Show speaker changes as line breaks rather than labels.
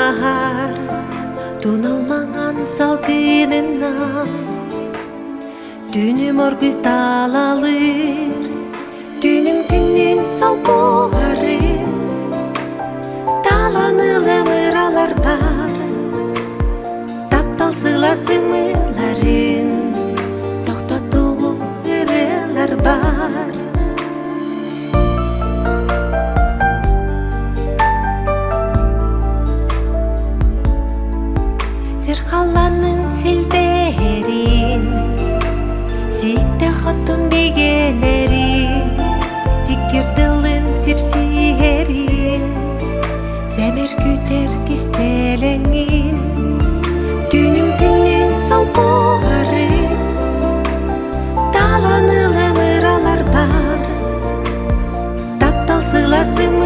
аһар Тунал маҥан салгынынан Түүнүм оргуй таалалыыр Түүнүм күнүн солбуһарын Талан ылым ыралар бар Таптал сыла сымыыларын Тохтотугум ырыалар бар. Сир халланын силбэһэрин, Сииттэ хотун бигэнэрин, Сиккир тылын сипсиһэрин, Сэмэр күтэр кистэлэҥин, Түүнүм күнүн солбуһарын, Талан ылым ыралар бар, Таптал сыла сымы.